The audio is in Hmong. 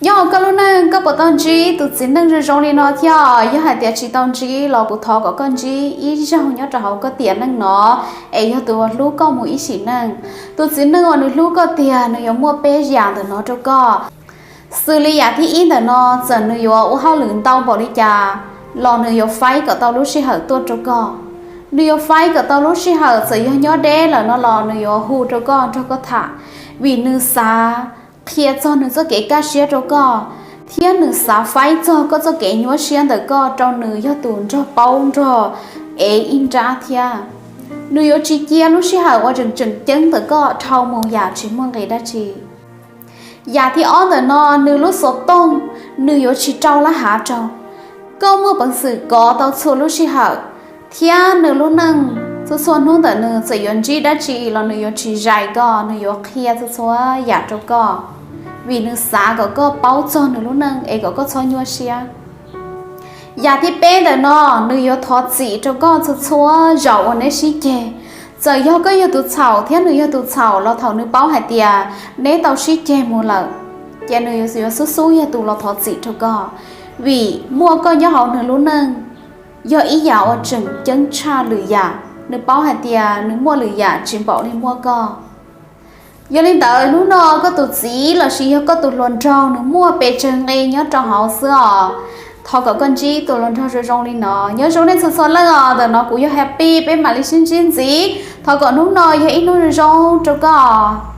Nyob hauv koj lub neej, koj puas tau ntsib tus txiv neej zoo zoo li no thiab? Yog hais tias tsis tau ntsib los kuv thov kom koj ntsib ib zaug nyob rau hauv koj tiam neej no, es yog tus uas hlub koj mus ib sim neej. Tus txiv neej uas nws hlub koj tiag, nws yuav muaj peb yam ntawm no rau koj. Xws li yam thib ib ntawm no, txawm nws yuav ua hauj lwm ntau npaum li cas los nws yuav faib kom tau lub sij hawm tuaj rau koj. Nws yuav faib kom tau lub sij hawm, txawm yog nyob deb lawm no los nws yuav hu rau koj nrog koj tham, vim nws xav qhia txog nws txoj kev kaj siab rau koj, thiab nws xav faib txog koj txoj kev nyuaj siab ntawm koj rau nws yog tus nrog paub nrog ev ib nrab thiab. Nws yuav tsis cia lub sij hawm uas tseem tseem ceeb ntawm koj dhau mus yam tsis muaj nqis dab tsi. Yam thib ob ntawm no, nws lub xov tooj, nws yuav tsis rau laj hav rau. Koj muaj peev xwm kov tau txhua lub sij hawm, thiab nws lub neej txhua txhua hnub ntawm nws txawm yuav ntsib dab tsi los nws yuav tsis zais koj, nws yuav qhia txhua txhua yam rau koj, vim nws xav kom koj paub txog nws lub neej es kom koj txhob nyuaj siab. Yam thib peb ntawm no, nws yuav thov txim rau koj txhua txhua zaus uas neb sib ceg. Txawm yog koj yog tus txhaum thiab nws yog tus txhaum los thaum nws paub hais tias neb tau sib ceg mus lawm, ces nws yuav xub xub yog tus los thov txim rau koj, vim muaj koj nyob hauv nws lub neej yog ib yam uas tseem ceeb tshaj lwm yam. Nws paub hais tias nws muaj lwm yam tsis npaum li muaj koj. Yog li ntawd hnub no koj tus txiv lossis yog koj tus hluas nraug nws muaj pes tsawg nqe nyob rau hauv xwb os. Thov kom koj ntsib tus hluas nraug zoo zoo li no. Nyob zoo nej txhua txhua leej os, ntawm no kuv yog Happy, peb mam li sib ntsib ntxiv. Thov kom hnub no yog ib hnub zoo zoo rau koj.